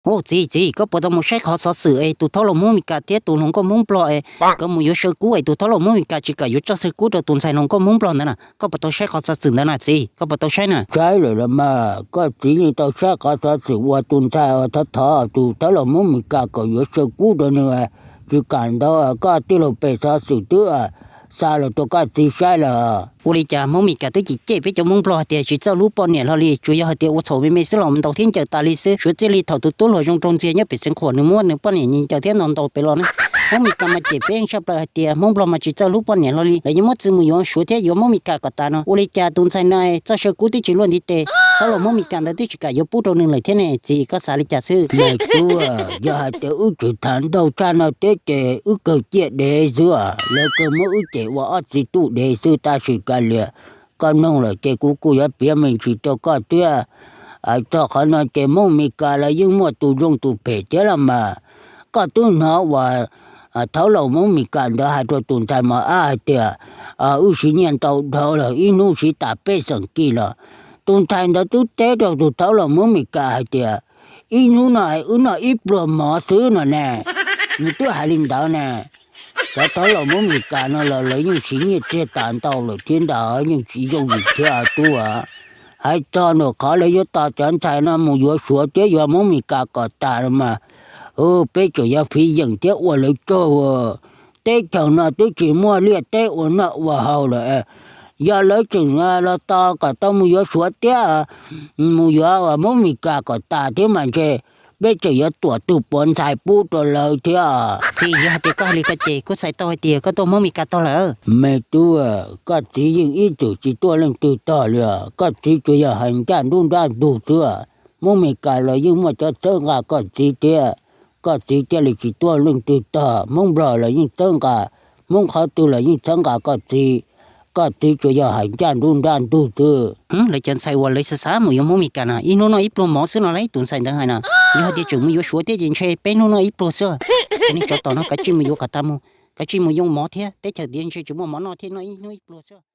Ub, txiv, txiv, koj puas tau mus saib qhov xov xwm es tus thaub laus Hmoob Mes Kas thiab tus hluas nkauj Hmoob Nplog es nkawd mus yuav saw kub es tus thaub laus Hmoob Mes Kas tsis kam yuav txoj saw kub rau tus ntxhais hluas nkauj Hmoob Nplog ntawd na? Koj puas tau saib qhov xov xwm ntawd na txiv? Koj puas tau saib na? Saib lawm los mas, koj txiv yeej tau saib qhov xov xwm uas tus ntxhais uas thov thov tus thaub laus Hmoob Mes Kas kom yuav saw kub rau nws, tsis kam ntawd koj tij laug pem xov xwm twb xa los rau koj txiv saib lawm. Ua li cas Hmoob Mes Kas twb cem cem peb cov Hmoob Nplog hais tias tsis txawj hlub poj niam hlo li, tsuas yog hais tias ua txhaum me me xwb los ntaus thiab ncaws tas li xwb. Suav txij li thaum tus tub hluas zoo raug ntxias nyob pem Xeev Khuam nws muab nws poj niam ncaws thiab ntaus ntaus pem los ne. Hmoob Mes Kas mas cem peb tshaj plaws hais tias Hmoob Nplog mas tsis txawj hlub poj niam hlo li, lawv yuav muab txiv mus yuav Suav thiab yuav Hmoob Mes Kas kom tas no. Ua li cas tus ntxhais no txoj saw kub twb tsis luaj ntiv tes, thaub laus Hmoob Mes Kas ntawd twb tsis kam yuav pub rau nws lawm thiab ne, txiv koj xav li cas xwb? Nais tub, yog hais tias wb tseem tham ntau tshaj no thiab ces wb kawg ciaj dev xwb, lawv kawg muab wb cem ua ob txiv tub dev xwb. Tab sis kav liam, koj nug lawm ces kuv kuj yuav piav me ntsis rau koj thiab. Txog qhov no ces Hmoob Mes Kas lawv yeej muaj tus zoo tus phem thiab los mas. Koj twb hnov uas thaub laus Hmoob Mes Kas ntawd hais rau tus ntxhais mos ab hais tias wb siv nyiaj ntau dhau lawm, ib hnub siv tas peb xeem kis los. Tus ntxhais ntawd twb teb rau tus thaub laus Hmoob Mes Kas hais tias ib hnub no wb noj ib pluag mov xwb no ne. Nws twb hais li ntawd ne. Cov thaub laus Hmoob Mes Kas no los lawv yeej siv nyiaj txiag tas ntau lawm thiab ntag, yeej tsis yooj yim thiab tub. Hais txog ntawm qhov lawv yuav tos cov ntxhais no mus yuav Suav thiab yuav Hmoob Mes Kas kom tas no mas, peb tseem yuav fiv yeem thiab ua lawv tsaug. Teb chaws no twb tsis muaj liaj teb ua noj ua haus lawm, yog lawv tseem los tos kom tau mus yuav Suav thiab mus yuav Hmoob Mes Kas kom tas thiab mas ntshe peb tseem yuav tuam tus puav ntxhais pub rau lawv thiab. Txiv, yog hais tias koj hais li ko ces kuv xav tau hais tias koj tuaj Hmoob Mes Kas tog lawm. Me tub, koj txiv yeej ib txwm tsis tuaj leej twg tog li os. Koj txiv tsuas yog hais ncaj nruab nrab ntug xwb. Hmoob Mes Kas los yeej muaj cov txhawb nqa koj txiv thiab, koj txiv thiaj li tsis tuaj leej twg tog. Hmoob Nplog los yeej txhawb nqa, Hmoob qhov twg los yeej txhawb nqa koj txiv. Koj txiv tsuas yog hais ncaj nruab nrab ntug xwb. Lawv cov ntxhais uas lawv xav xav mus yuav Hmoob Mes Kas na, ib hnub noj ib pluag mov xwb no lauj, tus ntxhais ntawd hais na. Yog hais tias tseem mus yuav Suav thiab ces ntshe peb hnub noj ib pluag xwb. Cov neeg tsov tom no kav tsij mus yuav kom tag mus, kav tsij mus yoo mov thiab, teb chaws tias ntshe tsis muaj mov noj thiab, noj ib hnub ib pluag xwb.